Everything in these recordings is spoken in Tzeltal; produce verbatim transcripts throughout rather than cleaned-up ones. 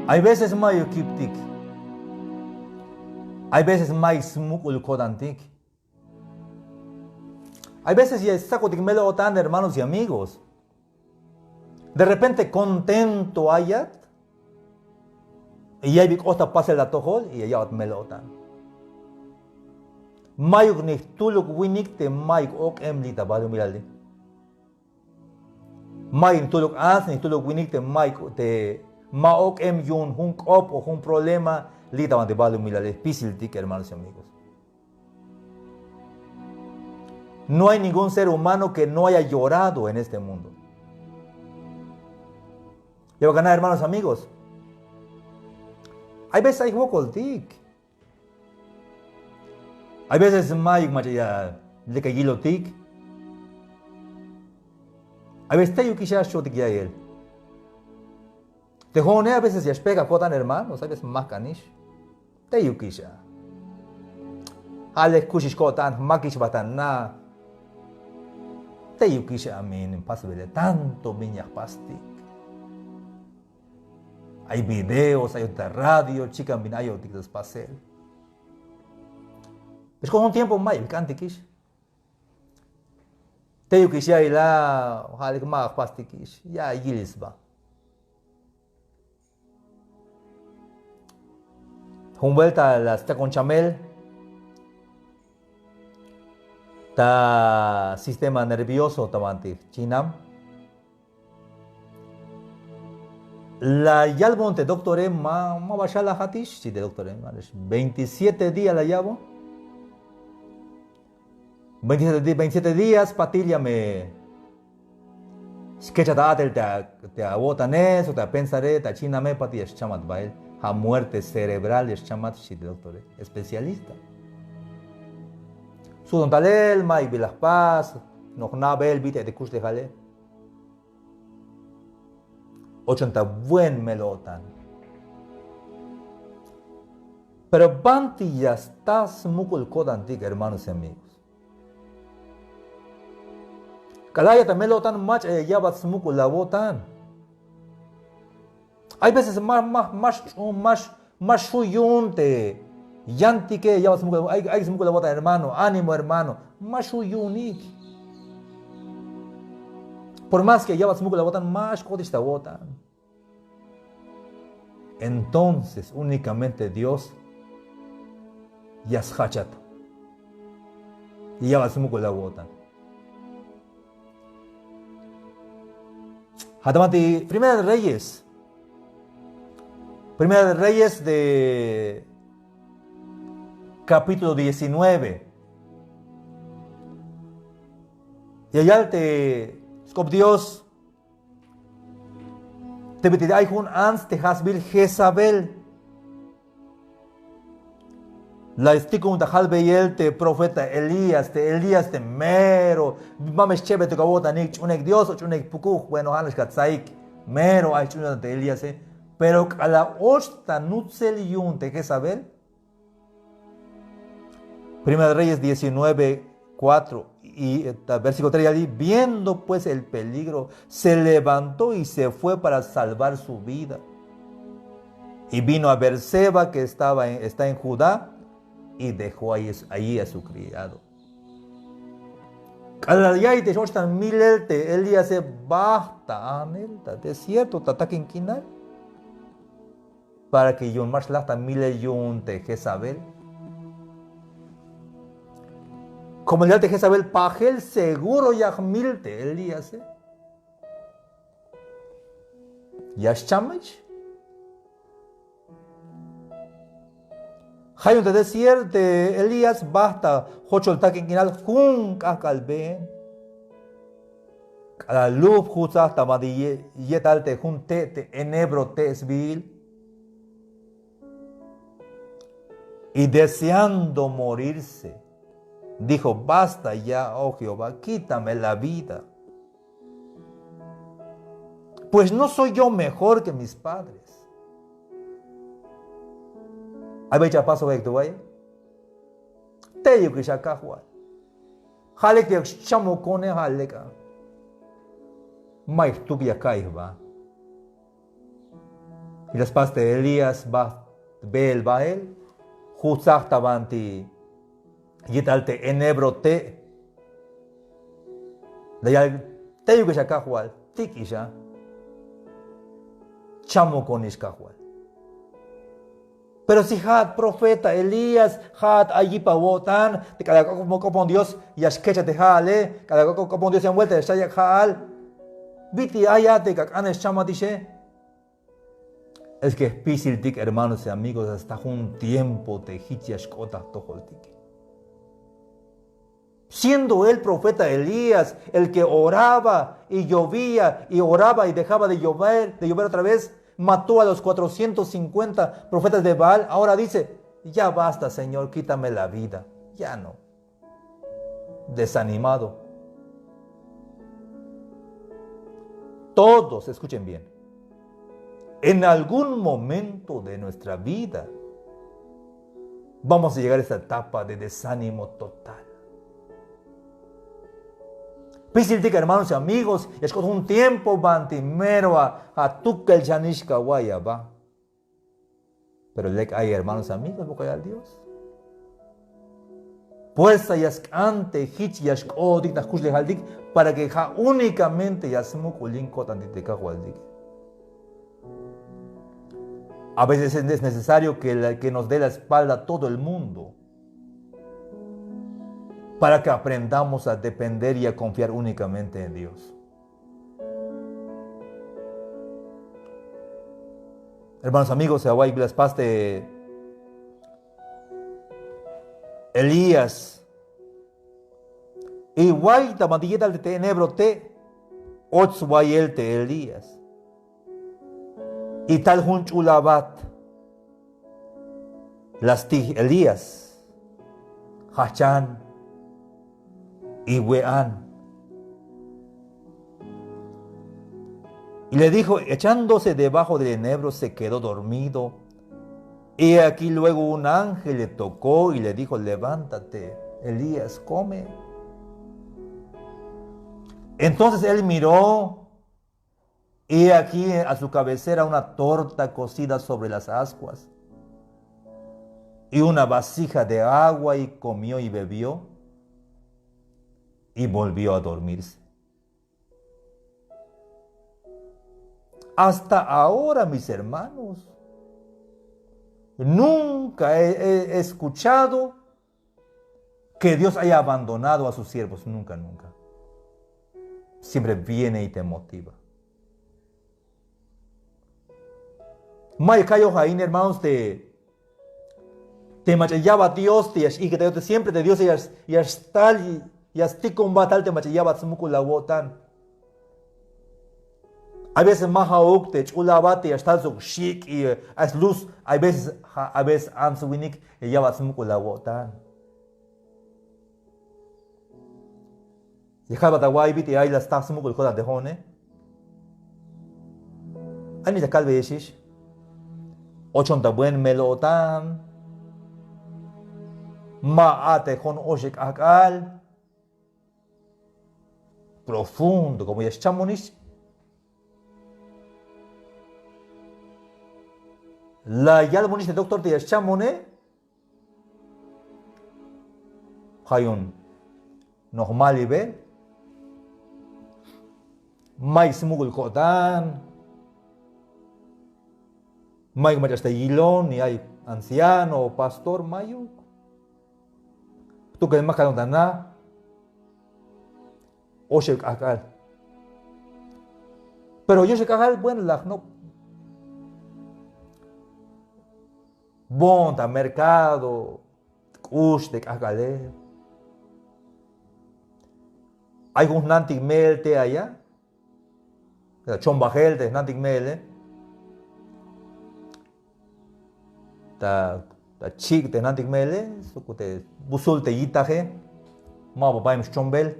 Hay veces mayuk kiptik. Hay veces mayuk smuk'ul ko'tantik. Hay veces ya stsakotik mel-o'tan, hermanos y amigos. De repente contento ayat. Y ya bi k'ot ta pasel ta atojol y ya ya'bat mel-o'tan. Mayuk ni jtuluk winik te mayuk ok'em li' ta balumilali. Mayuk ni jtuluk ants ni jtuluk winik te mayuk te ma ok'em yu'un jun k'op o jun problema li' ta banti balumilali. Jpisiltik, hermanos y amigos. No hay ningún ser humano que no haya llorado en este mundo. Ya bal ana, hermanos, amigos. Hay veces ay jwokoltik. Hay veces mayuk mach'a ya lek a yilotik. Hay veces teyukix a xchotik ya'iyel. Te jo'one a veces ya xpejk'aj ko'tan, hermanos, a veces majk'anix. Teyukix a. Ja' lek kuxix ko'tan, jmakix bajt a na. Teyukix a, mi pasbele, tanto bin ya jpastik. Ay videos, ayotik ta radio, chikan bin ayotik ta spasel. Pero jun tiempo mayuk k'antikix. Teyukix ya'iyel a, ja' lek ma jpastikix, ya yil sba. Jun vuelta la stakon chamel ta sistema nervioso ta banti jchinam. La yalbon te doctore, ma, ma ba xalajatix, xchi te doctore. Veintisiete días la ya'bon. Veintisiete di-, veintisiete días, patil ya me xkechat a'tel te a, te awo'tane sok te apensare, te achiname, patil ya xchamat bael. Ja' muerte cerebral ya xchamat, xchi te doctore, especialista. Sujton talel, mayuk bi la jpas, noj nabel bit'il te kuxlejale. Ochon ta buen mel-o'tan. Pero banti ya sta smuk'ul ko'tantik, hermanos y amigos. K'alal ayat ta mel-o'tan mach'a ya ya'bat smuk'ul awo'tan. Hay veces ma, ma, ma xch'u-, ma x-, ma xju' yu'un te yantike ya ya'bat smuk'ul, ay, ay smuk'ul awo'tan, hermano, ánimo, hermano. Ma xju' yu'unik. Por más que ya ya'bat smuk'ul awo'tan, ma xk'otix ta awo'tan. Entonces únicamente Dios ya sjachat. Ya ya'bat smuk'ul awo'tan. Ja' ta banti Primera de Reyes. Primera de Reyes de capítulo diecinueve. Ya yal te sk'op Dios te bit'il ay jun ants te ja' sbiil Jezabel. La stikun ta jalbeyel te profeta Elías, te Elías te mero, ma me xchebejtik awo'tanik, ch'uunej Dios o ch'uunej pukuj, bueno, ja' nax ka tsaik, mero ay xch'uunel te Elíase. Pero k'alal och ta nutsel yu'un te Jezabel, Primera de Reyes diecinueve cuatro y, eh, versículo tres, ya li', viendo pues el peligro, se levantó y se fue para salvar su vida. Y vino a Beerseba, que estaba en, está en Judá, y dejó ahí, allí a su criado. K'alal ya'iy te x-och ta milel te Elíase, bajt ta ajnel ta desierto, ta takin k'inal. Para que yu'un ma xlaj ta milel yu'un te Jezabel. Como ya yal te Jezabel pajel, seguro ya jmil te Elíase. Ya xchamech. Ja' yu'un te desierto te Elías bajt ta jochol takin k'inal jun k'ajk'al been. K'alal lujp jutsaj ta banti ye-, ye'tal te jun te', te enebro te' sbiil. Y deseando morirse, dijo: "Basta ya, oh Jehová, quítame la vida. Pues no soy yo mejor que mis padres". Ay bay chapasojik to bay. Teyukix a Kajwal. Ja' lek te ya xchamukone, ja' lek a. May jtuk ya ka'iy jba. Y la spas te Elías beel bael, jutsaj ta banti yetal te enebro te'. La yal, teyukex a Kajwal, tik'ixa. Chamukonix Kajwal. Pero si ja'at profeta Elías, ja'at ay yip awo'tan, te k'alal ak'opon Dios ya xkechaj te ja'ale, k'alal ak'opon Dios yan vuelta ya xcha'yak ja'al. Bit'il ay a te k'ak'an ya xchamatixe. Es que jpisiltik, hermanos y amigos, hasta jun tiempo te jich ya xk'ot ta jtojoltik. Siendo el profeta Elías el que oraba y llovía, y oraba y dejaba de llover, de llover otra vez, mató a los cuatrocientos cincuenta profetas de Baal, ahora dice: "Ya basta, Señor, quítame la vida, ya no". Desanimado. Todos, escuchen bien, en algún momento de nuestra vida vamos a llegar a esta etapa de desánimo total. Jpisiltik, hermanos y amigos, ya xk'ot jun tiempo banti mero a, atukel xanix kawa'iy aba. Pero lek ay, hermanos, amigos, buk'ayal Dios. Puersa ya sk'an te jich ya xk'ootik ta jkuxlejaltik para que ja' únicamente ya smuk'ulin ko'tantik te Kajwaltik. A veces es necesario que, la- que nos dé la espalda todo el mundo para que aprendamos a depender y a confiar únicamente en Dios. Hermanos, amigos, ya awa'iyik la spas te Elías. Y way ta banti yetal te enebro te', och swayel te Elías. Y tal jun ch'ul abat la stij Elías, jajchan y we'an. Y le dijo, echándose debajo del enebro, se quedó dormido. Y aquí luego un ángel le tocó y le dijo: "Levántate, Elías, come". Entonces él miró, y aquí a su cabecera una torta cocida sobre las ascuas y una vasija de agua, y comió y bebió y volvió a dormirse. Hasta ahora, mis hermanos, nunca he, he escuchado que Dios haya abandonado a sus siervos, nunca, nunca. Siempre viene y te motiva. Mayuk ka'yoj ayin, hermanos, te, te mach'a ya'bat Dios te ya x-ijkitayot, siempre te Dios ya, ya xtal, ya stikonbatal te mach'a ya'bat smuk'ul awo'tan. Hay veces ma ja'uk te ch'ul abat te ya xtal sok xik' y, eh, ay sluz, hay veces, ja-, hay veces ants winik ya ya'bat smuk'ul awo'tan. Ya kalbat awa'iy bit'il ay la staj smuk'ul ko'tan te jo'one. Ay nix la kalbeyexix. Ochon ta buen mel-o'tan. Ma a'tej jo'on oxeb k'ajk'al. Profundo, como ya xchamonix. La yalbonix te doctor te ya xchamone. Ja' yu'un nojmalibel. Mayuk smuk'ul ko'tan. Mayuk mach'a xta yilon, ni ay anciano o pastor, mayuk. Jtukel ma kalon ta na. Oxeb k'ajk'al. Pero yoxeb k'ajk'al, bueno, la jnop. Boon ta mercado, k'ux te k'ajk'ale. Ay jun jnantik me'el te aya. Ta Chombajel te jnantik me'ele. Ta, ta chik' te jnantik me'ele, sok te busul te yitaje. Maba baem xchombel.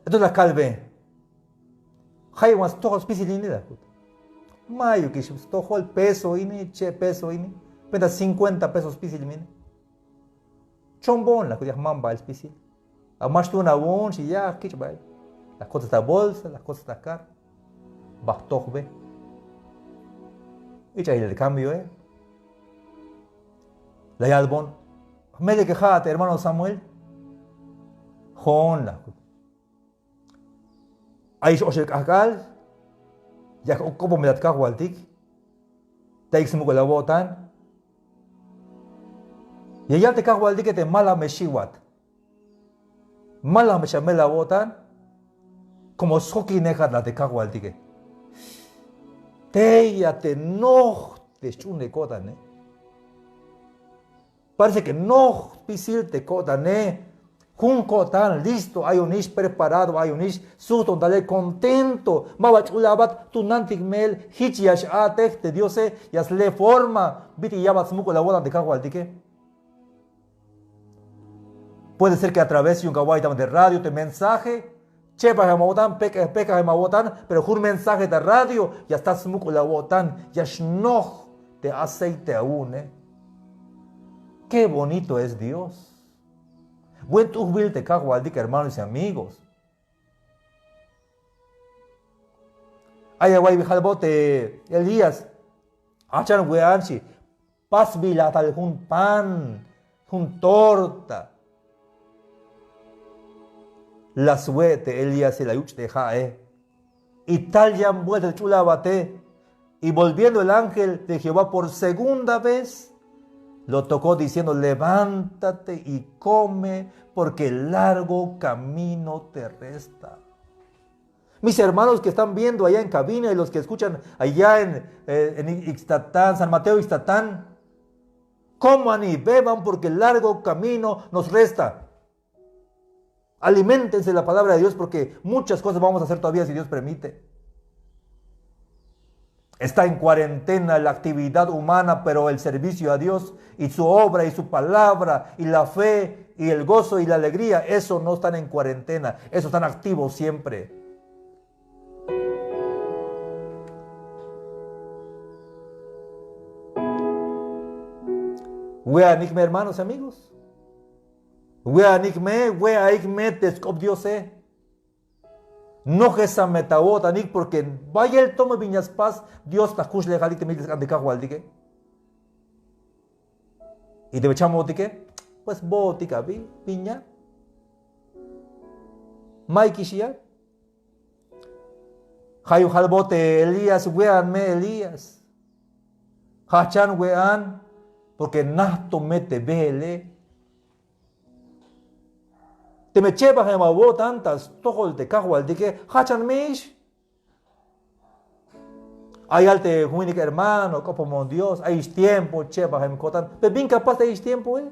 Entonces la kalbe. Jayeb wan stojol spisil ini, la kut. Mayukix stojol, peso ini, che' peso ini. Penta cincuenta pesos spisil ini. Chombon, la kut, ya jmam bael spisil. A ma xtuun awu'un, xi, ya jkich' bael. La jkotsaj ta bolsa, la jkotsaj ta kar. Ba jtojbe. Ich'a yilel cambioe. La yalbon: ¿Melel que ja' te hermano Samuel? Jo'on, la. Ayix oxeb k'ajk'al, yak k'opomelat kajwaltik, te ayik smuk'ul awo'tan. Ya yal te kajwaltike te ma la me xiwat, ma la me xamel awo'tan, como sjokinejat, la te kajwaltike. Tey ya te noj te sch'uunel ko'tane. Parece que noj spisil te ko'tane. Jun ko'tan listo ayonix, preparado ayonix, sujton talel, contento. Ma ba ch'ul abat, tulantik mel, jich ya x-a'tej te Diose, ya sle forma bit'il yabat smuk'ul awo'tan te kajwaltike. Puede ser que a través yu'un ka wa'iy ta banti radio te mensaje, chepajem awo'tan, pek-, pekajem awo'tan, pero jun mensaje ta radio ya stat smuk'ul awo'tan, ya xnoj te aceite awu'une. Qué bonito es Dios. Buen t'ujbil te kajwaltik, hermanos y amigos. Ay awa'iy bi jalbot te Elías: Jajchan we'an, xchi. Pasbilaj tal jun pan, jun torta. La swe' te Elíase, la yuch' te ja'e. Y tal yan vuelta te ch'ul abate. Y volviendo el ángel de Jehová por segunda vez, lo tocó diciendo: Levántate y come, porque largo camino te resta. Mis hermanos que están viendo allá en cabina y los que escuchan allá en, eh, en Ixtatán, San Mateo Ixtatán, coman y beban porque largo camino nos resta. Aliméntense la palabra de Dios, porque muchas cosas vamos a hacer todavía, si Dios permite. Está en cuarentena la actividad humana, pero el servicio a Dios y su obra y su palabra y la fe y el gozo y la alegría, eso no están en cuarentena, eso están activos siempre. We'anik me, hermanos y amigos. We'anik me, we'aik me te sk'op Diose. Nojesame ta awo'tanik, porque bayel to me bin ya spas Dios ta jkuxlejalik te mil sk'an te kajwaltike. Y te me chamotike, pues bo'otik abi, bin ya. Ma'yukix ya. Ja' yu'un jalbot te Elías: We'an me, Elías. Jajchan we'an, porque najt to me te beele. Teme chepajem awo'tan ta stojol te kajwaltike, jajchan me'ix. Ay yal te jun winik: Hermano, k'opomon Dios, ayix tiempo chepajem ko'tan. Pero bin ka pas te ayix tiempoe?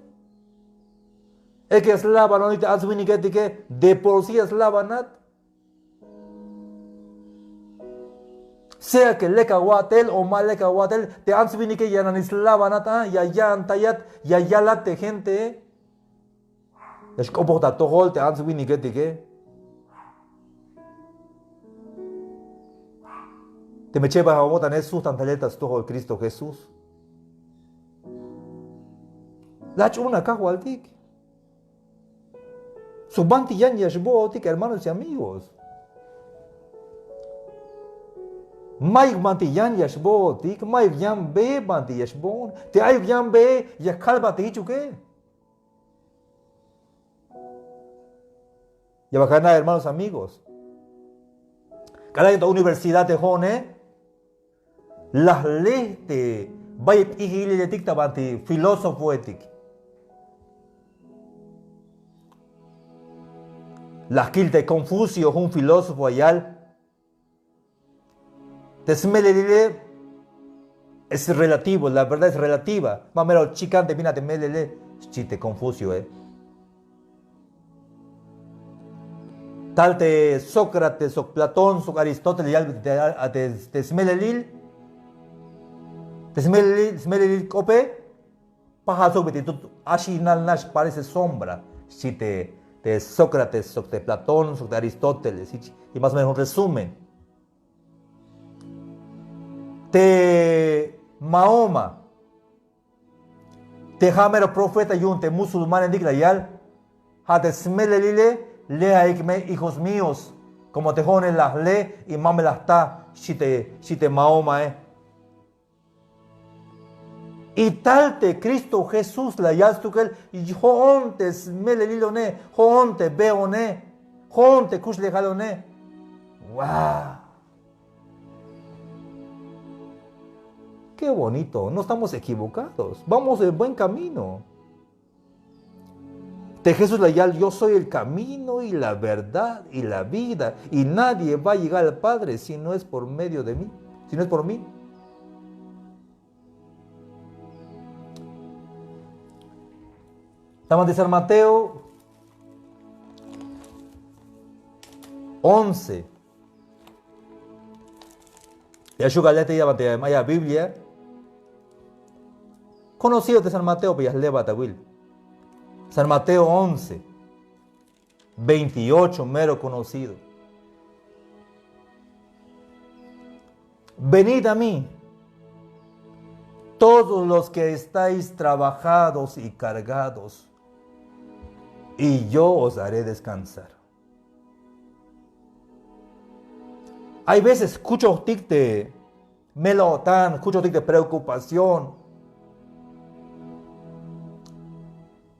Es que ya slabanonik te ants winiketike, de por sí ya slabanat. Sea que lek awa'tel o ma lek awa'tel, te ants winike ya nanix slabanat a, ya ya'antayat, ya yalat te gentee. Ya xk'opoj ta atojol te ants winiketike. Teme chepajem awo'tane, sujtan talel ta stojol Cristo Jesús. La ach'uun akajwaltik. Sok banti yan ya xbootik, hermanos y amigos. Mayuk banti yan ya xbootik, mayuk yan be banti ya xboon. Te ayuk yan bee, ya kalbat te jichuke. Ya bal jna', hermanos, amigos. K'alal yan ta universidad te jo'one, la jle te bayel p'ijililetik ta banti filósofoetik. La jkil te Confucio, jun filósofo, ya yal: Te smelelile es relativo, la verdad es relativa. Ma mero chikan te bin a te melele, xchi te Confucio, eh. Tal te Sócrates sok Platón sok Aristóteles ya yal te, te, te smelelil. Te smelelil, smelelil k'ope, pajal sok bit'il tut axinal nax, parece sombra, xchi te, te Sócrates sok te Platón sok te Aristóteles, xchi. Y más o menos un resumen. Te Mahoma, te ja' mero profeta yu'un te musulmanetik, la yal: Ja' te smelelile, leaik me, hijos míos, como te jo'one la jle y ma me la jta, xchi te, xchi te Mahomae. Y tal te Cristo Jesús la yal stukel: jo'on te smelelilone, jo'on te beone, jo'on te kuxlejalone. ¡Wow! Qué bonito, no estamos equivocados, vamos en buen camino. Te Jesús la yal: yo soy el camino y la verdad y la vida, y nadie va a llegar al Padre si no es por medio de mí, si no es por mí. Estamos de San Mateo once. Ya xju' kalel te ya, ya Biblia. Conocido te San Mateo, pero ya jlebat awil. San Mateo once, veintiocho, mero conocido. Venid a mí, todos los que estáis trabajados y cargados, y yo os haré descansar. Hay veces kuchojtik te mel-o'tan, kuchojtik te preocupación.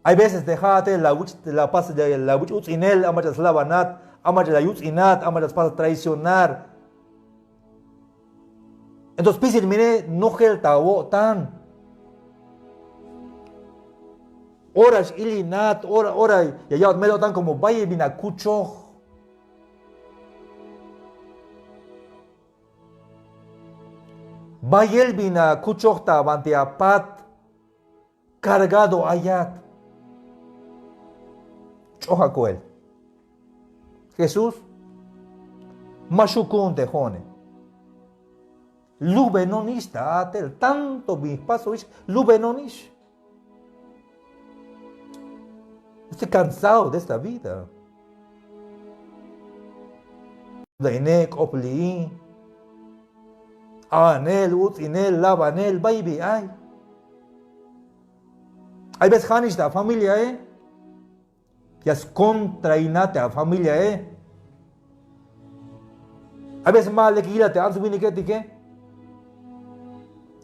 Hay veces te ja'ate la wich', la pas, la, la wich' uts'inel, ay mach'a slabanat, ay mach'a la yuts'inat, ay mach'a la spas traicionar. Entonces spisil mine nojel ta awo'tan. Ora x-ilinat, ora, ora ya ya'ot mel-o'tan como bayel bin akuchoj. Bayel bin akuchoj ta banti apat. Cargado ayat. Ch'oj akoel. Jesús, ma xju' ku'un te jo'one. Lubenonix ta a'tel, tanto bin jpasonix, lubenonix. Estoy cansado de esta vida. Ine, k'op li'i, a'anel, uts'inel, labanel, bay bi ay. Ay veces ja'nix ta familiae, ya skontrainat te afamiliae. Ay veces ma lek yilat te ants winiketike.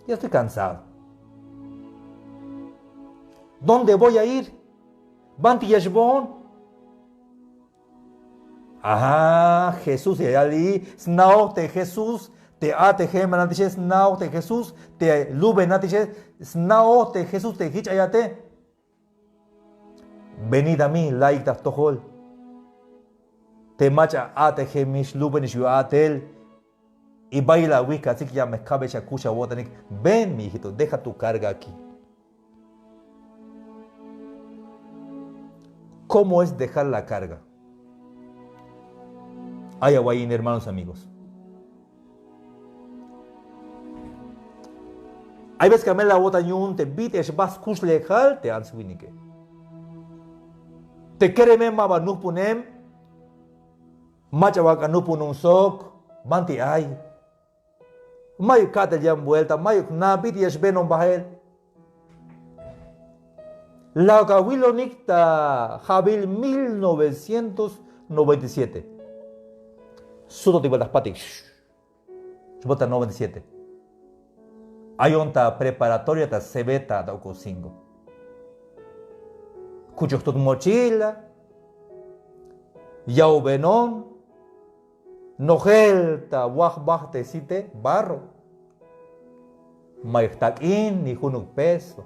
Ya estoy cansado. ¿Dónde voy a ir? ¿Banti ya xboon? Ajá, Jesús ya yal: sna'oj te Jesús te a'tejenbanatixe, sna'oj te Jesús te lubenatixe, sna'oj te Jesús te jich ayate. Venid a mí, la'ik ta jtojol. Te mach'a a'tejemix, lubenix yu'un a'tel. Y bayel awijk'atsik, ya me kabex akux awo'tanik. Ven, mi hijito, deja tu carga aquí. ¿Cómo es dejar la carga? Ay awa'iy, hermanos, amigos. Ay veces ka mel awo'tan yu'un te bit'il ya xbajt' skuxlejal te ants winike. Te kereme ma ba nujpunem, mach'a ba ak'a nujpunun sok, banti ay. Mayuk ka'tel yan vuelta, mayuk jna', bit'il ya xbeenon bael. La awil awilonik ta ja'bil mil novecientos noventa y siete. Sutotik bal ta jpatik. Xbot ta noventa y siete. Ayon ta preparatoria ta Cebeta ta Ocosingo. Kuchoj tut mochila, ya'ubenon, nojel ta waj bajt' te site, barro. Mayuk jtak'in ni junuk peso.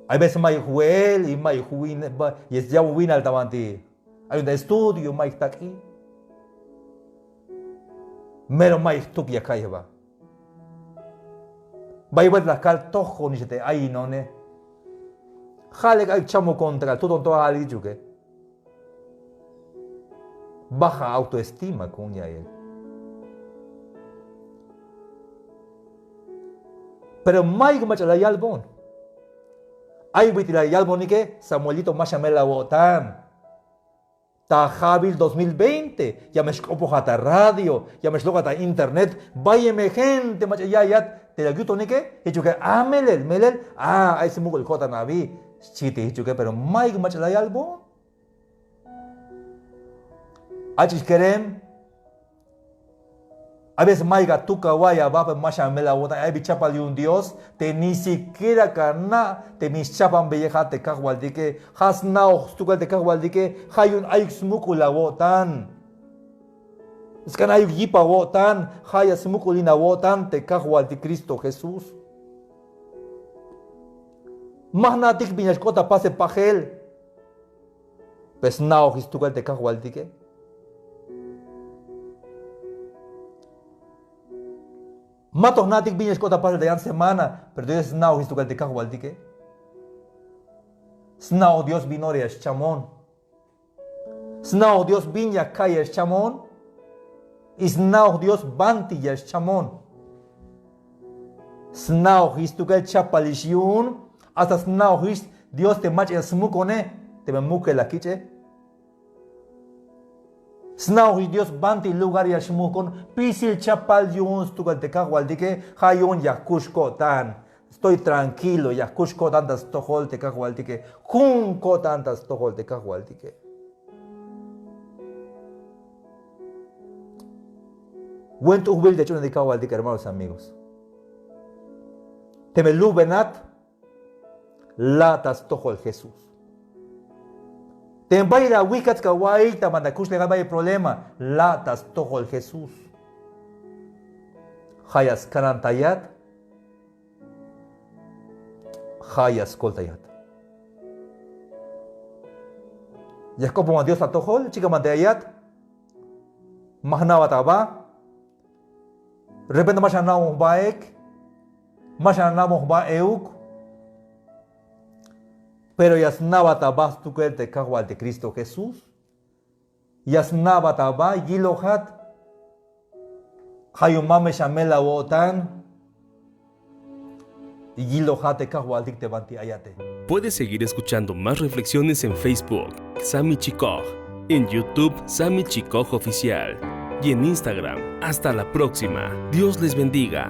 Ay veces mayuk jwe'el y mayuk jwin, ba, ya ya'bon winal ta banti. Ay jun ta estudio, mayuk jtak'in. Mero mayuk jtuk ya ka'iy jba. Bay buelta la jkal: tojonix te ayinone. Ja' lek ay chamokon ta k'al tuton to ja' lek yichuke. Baja autoestima ku'un ya'el. Pero mayuk mach'a la yalbon. Ay bit'il la yalbonike: Samuelito, ma xamel awo'tan. Ta ja'bil dos mil veinte ya me xk'opojat ta radio, ya me xlok'at ta internet, bayel me gente mach'a ya'iyat te la yutonike. Jichuke: a, melel, melel, a, ay smuk'ul ko'tan abi, xchi te jichuke. Pero mayuk mach'a la yalbon. Ach'ix kerem. A veces mayuk atuk awa'iy aba, pero ma xamel awo'tan, ay bi chapal yu'un Dios te ni siquiera ka ana' te bin xchapanbeyejat te Kajwaltike. Ja' sna'oj stukel te Kajwaltike, ja' yu'un ayuk smuk'ul awo'tan. Sk'an ayuk yip awo'tan, ja' ya smuk'ulin awo'tan te Kajwaltik Cristo Jesús. Ma jna'tik bin ya xk'ot ta pasel pajel, pero sna'ojix stukel te Kajwaltike. Ma to jna'tik bin ya xk'ot ta pasel ta yan semana, pero Dios sna'ojix stukel te Kajwaltike. Sna'oj Dios bin ora ya xchamon. Sna'oj Dios bin ya ka'iy ya xchamon. Y sna'oj Dios banti ya xchamon. Sna'ojix stukel chapalix yu'un. Hasta sna'ojix Dios te mach'a ya smukone, teme mukel la kich'e. Sna'ojix Dios banti lugar ya xmukon. Pisil chapal yu'un stukel te Kajwaltike, ja' yu'un ya jkux ko'tan. Estoy tranquilo, ya jkux ko'tan ta stojol te Kajwaltike. Jun ko'tan ta stojol te Kajwaltike. Buen t'ujbil te ch'uunel te Kajwaltike, hermanos, amigos. Teme lujbenat, la' ta stojol Jesús. Teme bayel awijk'at ka wa'iy ta banti akuxlejal, bayel problema, la' ta stojol Jesús. Ja' ya skanantayat, ja' ya skoltayat. Ya jk'opon Dios ta atojol, chikan banti ayat. Ma jna'bat aba. Repente ma xana'bon jba ek', ma xana'bon jba euk. Pero ya sna'bat aba stukel te Kajwaltik Cristo Jesús. Ya sna'bat aba, yilojat. Ja' yu'un ma me xamel awo'tan. Yilojat te Kajwaltik te banti ayate. Puedes seguir escuchando más reflexiones en Facebook, Sami Chikoj, en YouTube, Sami Chikoj Oficial, y en Instagram. Hasta la próxima. Dios les bendiga.